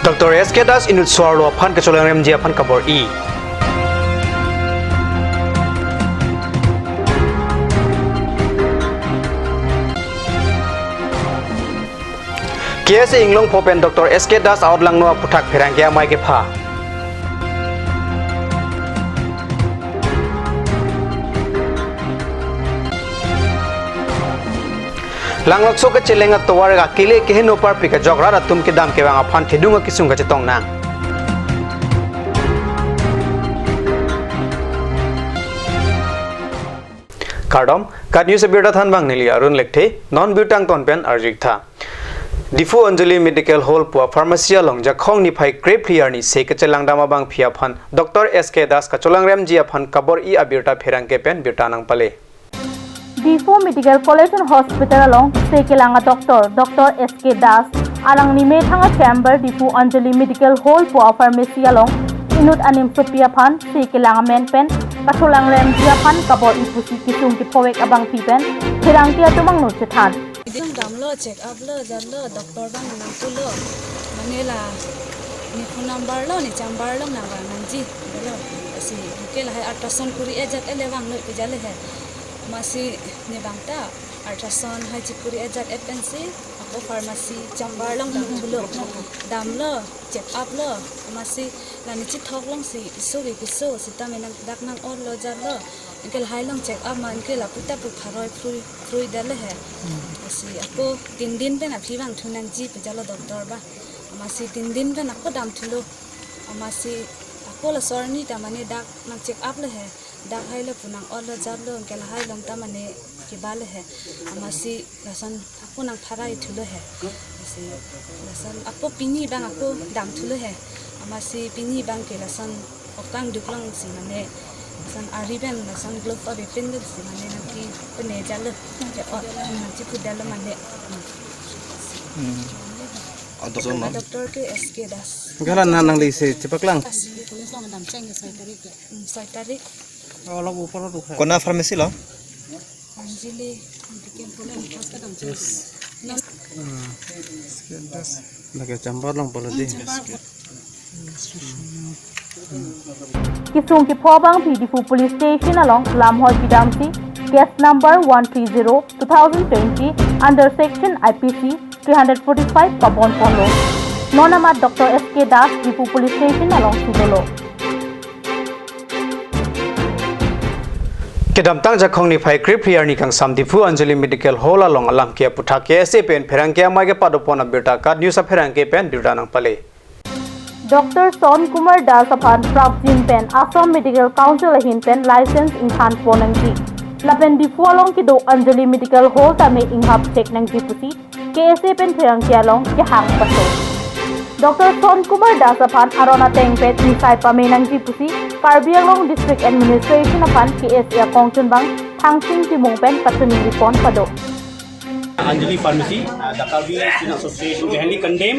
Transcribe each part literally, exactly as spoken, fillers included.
Doctor S K Das inut so-arlo aphan kacholangremji aphan kabor-i. K S A Inglongpho pen Doctor S K Das a-out langno aphuthak pherangke amei kepha. Langlokso kacheleng atovar akele keheno parpik ajok rat atum kedam kevang aphan thedung akesung kachetong nang. Kardom, KAT News abirta thanbang neli Arun Lekthe, non birta angton pen arju-ik tha. Diphu Anjali Medical Hall pu a-pharmacy along Jakhong niphai krephli arni se kachelang dam abangpi aphan Doctor S K Das kacholangremji aphan kabor-i abirta pherangke pen birta nangpale. Diphu Medical College and Hospital along se kelang a-doctor, Doctor S K Das, alangli methang a-chamber Diphu Anjali Medical Hall pu a-pharmacy along inut animsopi aphan se kelang amen pen kacholangremji aphan kabor-i pusi kesung kephovek abangpi pen pherangke atum angno chethan. Sung damlo, check up lo, jatlo, doctor abang nangpulo. Mane la ne phone number lo, ne chamber lo nangvang nangji. Lo, lasi ke lahai ultrasound kuri-et jat-et le vanglo pu jale he. Amatsi ne bang ta ultrasound hai chekuri-et jat-et pensi ako pharmacy chamber along damthulo. Damlo, check up lo. Amatsi la ne chethok longsi piso ke piso sitame nang dak nang-otlo jatlo. Anke lahai along check up ma anke lapu ta pu pharoi phrui phrui detlo he. Lasi ako tin din pen aphi vangthu nangji pu jalo doctor abang. Amatsi tin din pen ako damthulo. Amatsi ako laso arni ta mane dak nang check up lo he. Dak hai lo pu nang-otlo jatlo, anke lahai along ta mane keba lo he. Amatsi lason ako nang pharai thulo he. Lasi lason ako pini abang ako damthulo he. Amatsi pini abang ke lason okang duk longsi mane lason ari pen lason glove ave pen dunsi mane nangkepene jatlo. Ke o nangchepu detlo mane. Hmm. Doctor, doctor ke S K Das. Gala na nangli se chepaklang. Police along damcheng ke soi tarik ke. Hmm, soi tarik. Olop upor tu hai. Kona pharmacy lo? Anjali, bikin pulang pas kadang. Yes. Lake chamber along polo dei. Kesung kepho abangpi Diphu Police Station along lamhoi pidamsi case number one three zero two thousand twenty under section I P C three hundred forty-five pabon ponlo. Non amat Doctor S K Das Diphu Police Station alongsi dolo. Kedamtang Jakhong niphai krephli arni kangsam Diphu Anjali Medical Hall along alam ke aphuthak K S A pen pherangke amei kepadopon abirta KAT News apherangke pen birta nangpale. Doctor Son Kumar Das aphan prapjin pen Assam Medical Council ahin pen license ingthan pon nangji. Lapen Diphu along kedo Anjali Medical Hall tame inghap chek nangji pusi K S A pen pherangke along kehang paso. Doctor Son Kumar Das aphan aron ateng pen nisai pame nangji pusi Karbi Anglong District Administration aphan K S A akongchunbang Thangsing Timung pen kachiningri pon pado. Anjali Pharmacy, uh, the Karbi Student Association vehemently condemn,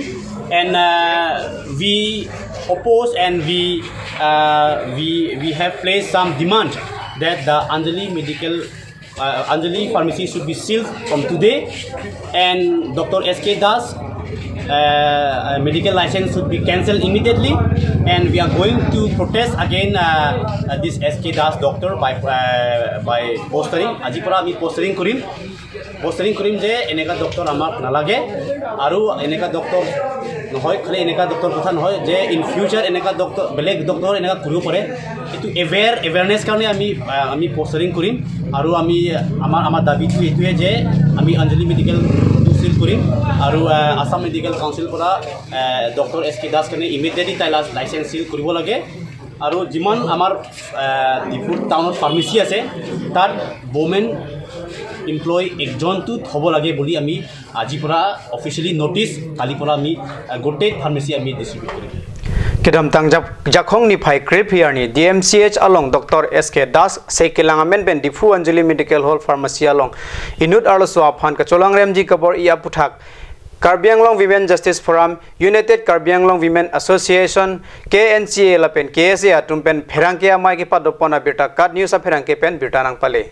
and uh, we oppose, and we uh, we we have placed some demand that the Anjali Medical uh, Anjali Pharmacy should be sealed from today, and Doctor S K Das uh, uh, medical license should be cancelled immediately, and we are going to protest against uh, uh, this S K Das doctor by uh, by postering. Aji pora ami postering kurim, postering kurim je eneka doctor amak nalage, aru eneka doctor nohoi, khali eneka doctor kotha nohoi, je in future eneka doctor, belek doctor eneka kuribo pare. Itu aware, awareness karone ami, ah, ami postering kurim. Aru ami, amar, amar dabi tu itu je ami Anjali Medical tu seal kurim. Aru, ah, Assam Medical Council pora, ah, Doctor S K Das karone immediately tai license seal kuribo lage. Aru jiman amar, ah, Diphu town pharmacy ase, tar women employee ekjon tu thobo lage buli ami aji pora officially notice, kali pora ami, ah, gote pharmacy ami distribute kurim. Kedamtang Jak-, Jakhong niphai krephli arni D M C H along Doctor S K Das se kelang amen pen Diphu Anjali Medical Hall Pharmacy along inut arloso aphan kacholangremji kabor-i aphuthak Karbi Anglong Women Justice Forum, United Karbi Anglong Women Association, K N C A lapen K S A atum pen pherangke amei kepadopon abirta KAT News apherangke pen birta nangpale.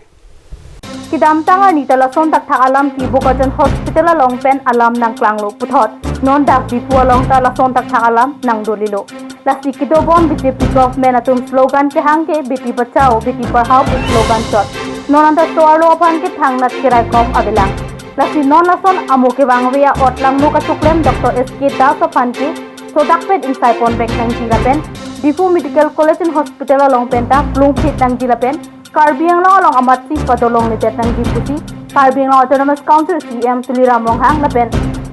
Kedamtang arni ta lason thakthak alam ke Bokajan Hospital along pen alam nangklanglo puthot, non dak Diphu along ta lason thakthak alam nangdolilo. Lasi kedobom B J P government atum slogan kehang ke Beti Bachao, Beti Padhao pu slogan chot. Non anta so-arlo aphan ke thangnat keraikom avelang. Lasi non lason amo kevangve a-ot langno kachoklem Doctor S K Das aphan ke sodak pen ingsai ponvek nangji lapen Diphu Medical College and Hospital along pen ta plungphit nangji lapen Karbi Anglong along amatsi padolongledet nangji pusi Karbi Anglong Autonomous Council C E M Tuliram Ronghang lapen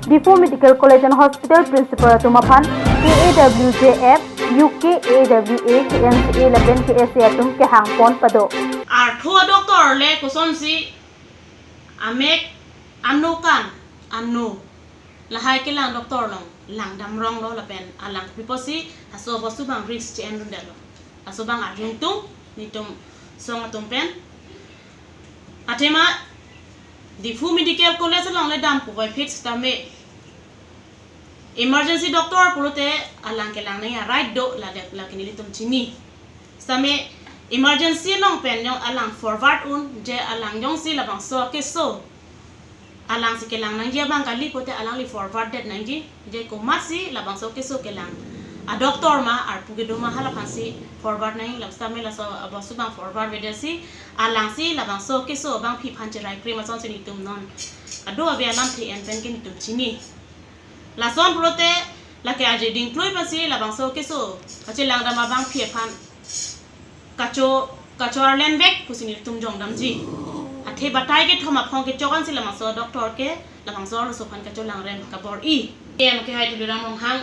Diphu Medical College and Hospital Principal atum aphan K A W J F, U K A W A, K N C A lapen K S A atum kehang pon pado. Artho a-doctor le kosonsi amek ano kan ano lahai kelang doctor along langdam ronglo lapen alang piposi laso bostu abang risk che-en rundelo. Laso abang arjung tung netum song atum pen. Athema Diphu Medical College along le dam puvoiphit sitame emergency doctor pulote alang kelang nangji a-right do, ladak lake nelitum chini. Sitame emergency along pen jong alang forward un, je alang jongsi labangso keso alangsi kelang nangji abang kali pulote alangli forward det nangji, je komatsi labangso keso kelang a-doctor ma arpu kedo ma hala aphansi forward nangji, laso sitame laso abostu abang forward vedetsi alangsi labangso keso abangpi aphan cherai krim asonsi netum non ado ave alamthe en pen ke netum chini. Lason pulote lake aje dingklui aphansi labangso keso kachelangdam abangpi aphan kacho kacho arlem vek pusi netum jongdamji. Athe batai kethom aphong kechok ansi labangso doctor ke labangso arloso aphan kacholangrem kabor-i. D M kehai Tuliram Ronghang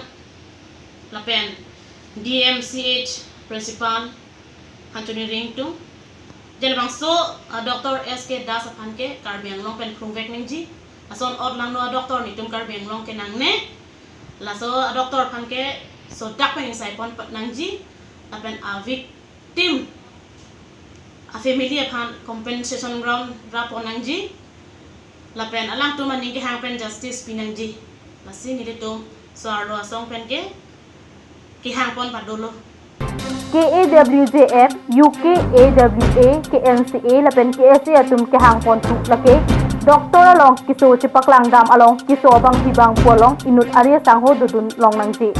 lapen D M C H principal aphan choningri tung. Je labangso, ah, Doctor S K Das aphan ke Karbi Anglong pen plungvek nangji. Lason ot langno a-doctor netum Karbi Anglong ke nangne. Laso a-doctor aphan ke sodak pen ingsai pon pat nangji. Lapen a-victim a-family aphan compensation ground ra pon nangji. Lapen alangtum aning kehang pen justice pi nangji. Lasi nelitum so-arlo asong pen ke kehang pon padolo. K A W J F, U K A W A, K N C A lapen K S A atum kehang pon thu lake doctor along keso chepaklangdam along keso abangpi abangpo along inut ari asangho dodun long nangji.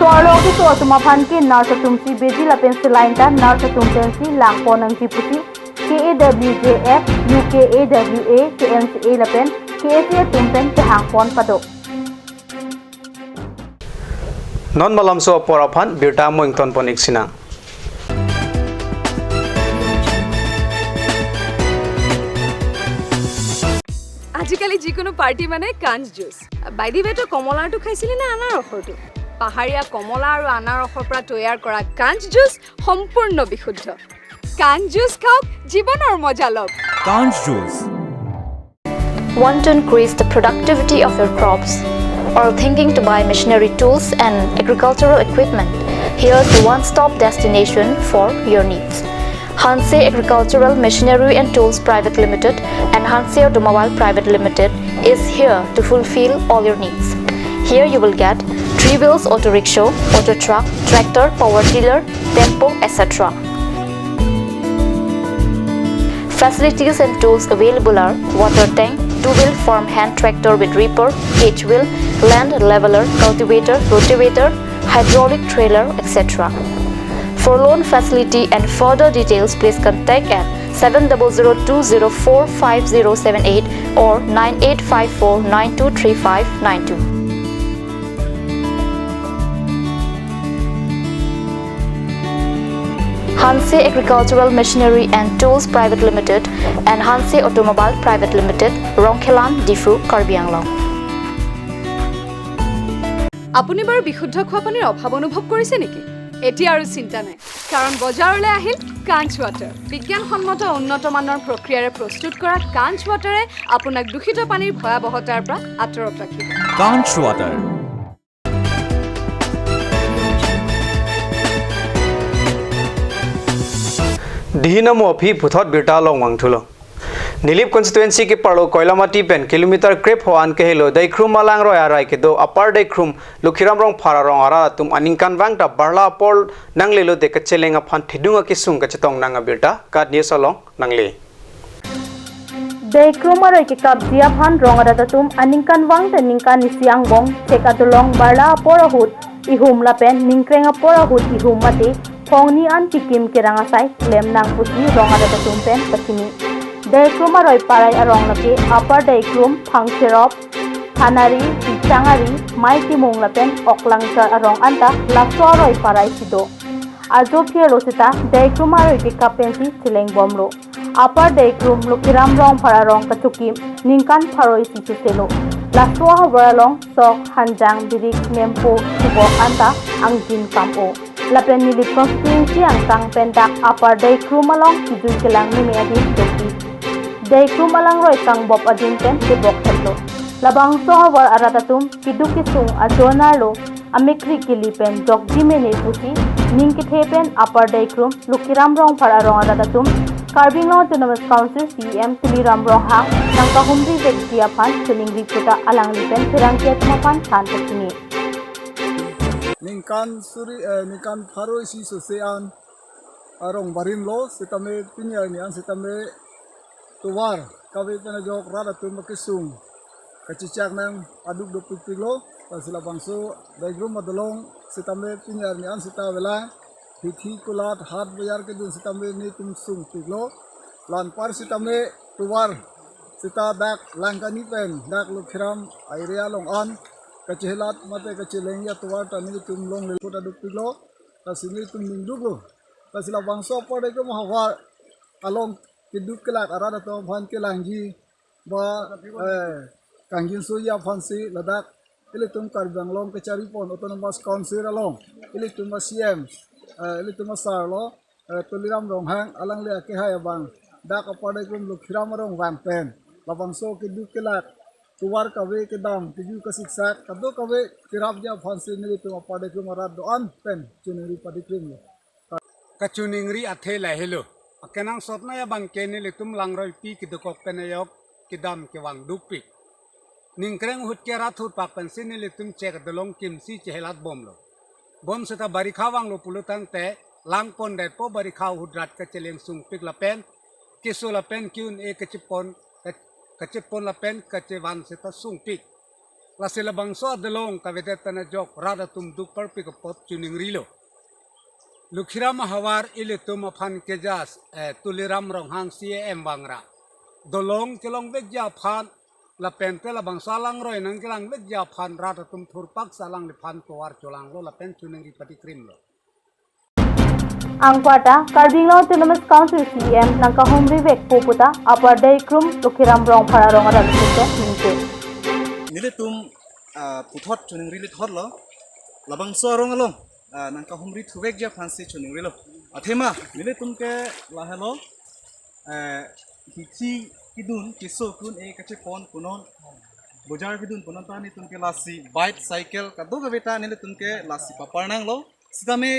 So-arlo keso atum aphan ke nurse atumsi beji lapen saline ta nurse atum pensi lang pon nangji pusi K A W J F, U K A W A, K N C A lapen K S A atum pen kehang pon pado. Non malomso apor aphan birta mo ington pon-ik sinang. আজিকালি যিকোনো পাৰ্টি মানে কাঞ্চ juice. By the ৱে, তই কমলাৰটো খাইছিলি নে আনাৰসৰটো? পাহাৰীয়া কমলা আৰু আনাৰসৰ পৰা তৈয়াৰ কৰা কাঞ্চ জুচ সম্পূৰ্ণ বিশুদ্ধ। কাঞ্চ জুচ খাওক, জীৱনৰ মজা লওক। Kanch juice. Want to increase the productivity of your crops? Or thinking to buy machinery tools and agricultural equipment? Here's the one-stop destination for your needs. Hanse Agricultural Machinery and Tools Private Limited and Hanse Automobile Private Limited is here to fulfill all your needs. Here you will get three wheels auto rickshaw, auto truck, tractor, power tiller, tempo, et cetera. Facilities and tools available are water tank, two-wheel farm hand tractor with reaper, cage wheel, land leveler, cultivator, rotavator, hydraulic trailer, et cetera. For loan facility and further details, please contact at seven double zero two zero four five zero seven eight or nine eight five four nine two three five nine two. Hanse Agricultural Machinery and Tools Private Limited and Hanse Automobile Private Limited, Rongkhelan, Diphu, Karbi Anglong. আপুনি বাৰু বিশুদ্ধ খোৱা পানীৰ অভাৱ অনুভৱ কৰিছে নেকি? এতিয়া আৰু চিন্তা নাই, কাৰণ বজাৰলৈ আহিল কাঞ্চ ৱাটাৰ। বিজ্ঞানসন্মত উন্নত মানৰ প্ৰক্ৰিয়াৰে প্ৰস্তুত কৰা কাঞ্চ ৱাটাৰে আপোনাক দূষিত পানীৰ ভয়াৱহতাৰ পৰা আঁতৰত ৰাখিব। Kanch water. Dihin amo aphi puthot birta along vangthulo. Nilip constituency keparlo Koilamati pen kilometer krepho an kehelo Deikhrum Malangroi arai kedo Upper Deikhrum Lokhiram Rongphar arong arat atum aningkanvang ta barla apor nanglelo de kacheleng aphan thedung akesung kachetong nang abirta KAT News along nangle. Daikrum aroi kekapji aphan rong arat atum aningkanvang te ningkan isi angbong chek adolong barla apor ahut ihum lapen ningkreng apor ahut ihum mate phongni an kikim kerang asai klem nang pusi rong arat atum pen pachini. Daikrum aroi parai arong lake Upper Daikrum, Phangcherop, Thanari, Bichangari, Maitimung lapen Oklangchar arong anta laso aroi parai si do. Ajo phirlo seta Daikrum aroi kekap pensi cheleng bomlo. Upper Daikrum, Lokhiram Rongphar arong kachokim ningkan pharo isi chuselo. Laso ahavar along sok, hanjang, birik, mempo, chibok anta angjin kam-o. Lapen Nilip constituency angkang pen dak Upper Daikrum along kejui kelang meme adin dopik. Daikrum alangroi kangbop adin pen tebok hetlo. Labangso ahavar arat atum keduk kesung ajonar lo, amekri kili pen jokji mene pusi ning kethe pen Upper Daikrum, Lokhiram Rongphar arong arat atum Karbi Anglong Autonomous Council C E M Tuliram Ronghang nangkahumri vekji aphan choningri puta alangli pen pherangke atum aphan than pachini. Ningkan suri, eh, ningkan pharo isi sose an arong barim lo, sitame pini arni an sitame tovar kave pen ajok rat atum akesung kachechak nang aduk dopikpiklo. Lasi labangso Daikrum adolong sitame pini arni an sita avelang hithi kulat hat bajar kedun sitame netum sungpiklo. La anpar sitame tovar sita dak Langkani pen dak Lokhiram area along an kachehelat mate kachelengji atovar ta netum longle kota dopiklo. Lasi netum ningduklo. Lasi labangso Upper Daikrum ahavar along keduk kelak arat atum aphan kelangji ba, eh, kangjinsoji aphansi ladak ilitum Karbi Anglong kacharipon Autonomous Council along ilitum a-C E M, eh, ilitum asar lo, eh, Tuliram Ronghang alangli akehai abang dak Upper Daikrum Lokhiram arong vang pen labangso keduk kelak tovar kave kedam keju kasiksak kadokave kerapji aphansi nelitum Upper Daikrum arat do-an pen choningri padikrimlo. Kachoningri athe lahelo. Akenangsot nai abangke nelitum langroipi kedokok pen ajok kedam kevang dopik. Ningkreng ahut ke rat ahut pak pensi nelitum chek adolong kimsi chehelat bomlo. Bonseta barikha vanglo pulo tangte langpondetpo, barikha ahut rat kacheleng sungpik lapen keso lapen ke-un-e kachepon, ka-, kachepon lapen kachevan seta sungpik. Lasi labangso adolong kavedet pen ajok rat atum duk parpik apot choningrilo. Lokhiram ahavar ilitum aphan keja, eh, Tuliram Ronghang C E M vangra. Dolong kelongvekji aphan lapen te labangso alangroi nangkelangvekji aphan rat atum thurpak si alangliphan tovar cholanglo lapen choningri padikrimlo. Anparta Karbi Anglong Autonomous Council C E M nangkahumri vekpo puta Upper Daikrum Lokhiram Rongphar arong arat atum pen ningje. Nelitum, ah, puthot choningri lithotlo. Labangso arong along, ah, nangkahumri thuvekji aphansi choningrilo. Athema nelitum ke lahelo, eh, hithi kedun keso ke-un-e kachepon punon, bojar kedun punon ta netum ke lasi bike cycle kadokave ta nelitum ke lasi papar nanglo. Sitame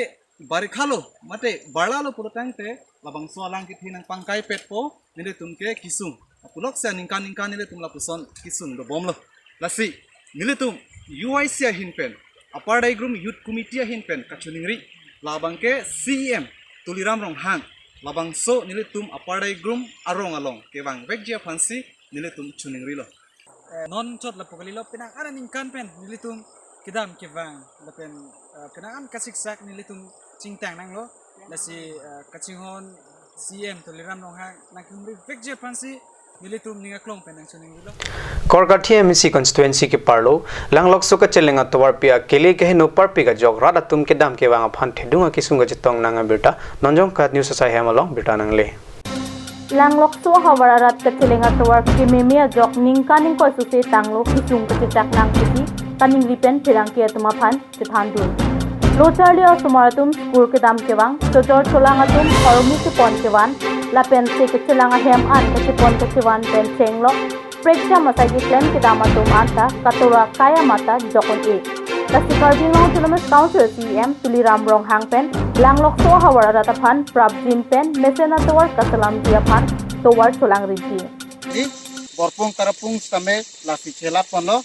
barikha lo mate barla lo pulo tangte labangso alang kethe nangpangkaipetpo, nelitum ke kesung. Apulok si aningkan ningkan nelitum lapuson kesung dobomlo. Lasi nelitum U I C ahin pen, Upper Daikrum Youth Committee ahin pen kachoningri, labangke C E M Tuliram Ronghang labangso nelitum Upper Daikrum arong along kevangvekji aphansi nelitum choningrilo. Eh, non chot lapu kalilo, penang an aningkan pen nelitum kedam kevang lapen, eh, penang an kasiksak nelitum chingtang nanglo. Lasi, eh, kachinghon C E M Tuliram Ronghang nangkahumri vekji aphansi nelitum ning aklong pen nangchoningrilo. Korkathi M A C constituency keparlo Langlokso kacheleng atovarpi akele keheno parpik ajok rat atum kedam kevang aphan thedung akesung kachetong nang abirta Nonjongkat News asai hem along birta nangle. Langlokso ahavar arat kacheleng atovar kememe ajok ningkan ingkoi sose tanglo kesung kachechak nang pusi kaningri pen pherangke atum aphan chethandun. Lo charli osomar atum school kedam kevang, chojor cholang atum hormu kepon kevan, lapensi kachelang ahem an kachepon kachevan pen chenglok, prekjam asai keklem kedam atum anta katora kaya mata jokon e. Lasi Karbi Anglong Autonomous Council C E M Tuliram Ronghang pen Langlokso ahavar arat aphan prapjin pen mesen atovar kaselamji aphan tovar cholang rinti. Ni borpung karapung sitame lasi chelat ponlo,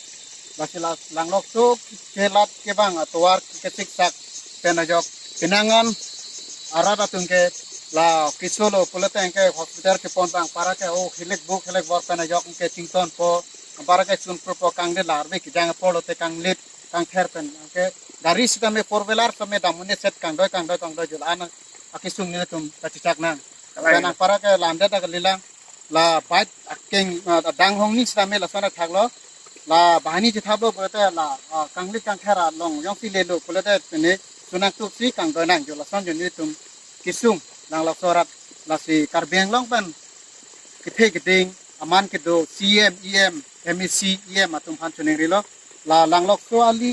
lasi la-, Langlokso chelat kevang atovar kesiksak pen ajok penang an arat atum ke La keso lo pulote anke hospital kepon abang para ke o hilik buk hilik bor pen ajok anke chington po, para ke sun pro po kanglit la arve kejang apor lote kanglit kangther pen anke gari sitame four wheeler sitame dam un-e set kangdoi kangdoi kangdoi jul an akesung nelitum kachechak nang. Kalang. Pen nang para ke landet akalilang la bike akeng, ah, adang hongni sitame lason athak lo. La banghini chethap lo pulote la, ah, kanglit kangther along jongsi lelo pulote pine sunang tuksi kangdoi nang jul lason jul nelitum kesung Langlokso arat lasi Karbi Anglong pen kethe keding aman kedo C M, E M, M A C, E M atum aphan choningrilo. La Langlokso ali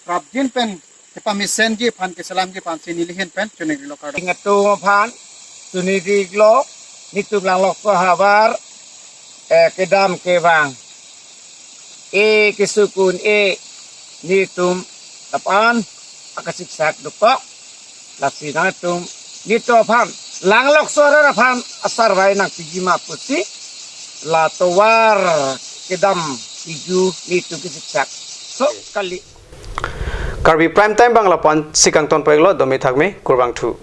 prapjin pen kepamesenji aphan keselamji aphan si nelihin pen choningrilo kardom. Ingatum aphan choningri lo, netum Langlokso ahavar, eh, kedam kevang, e kesukun e netum aphan akachiksak dokok. Lasi nangtum netum aphan Langlokso arat aphan asarvai nangpiji ma pusi la tovar kedam iju netum kachiksak so kali. Karbi Prime Time abang lapu-an si kangton pek lo, dome thakme, kurvangthu.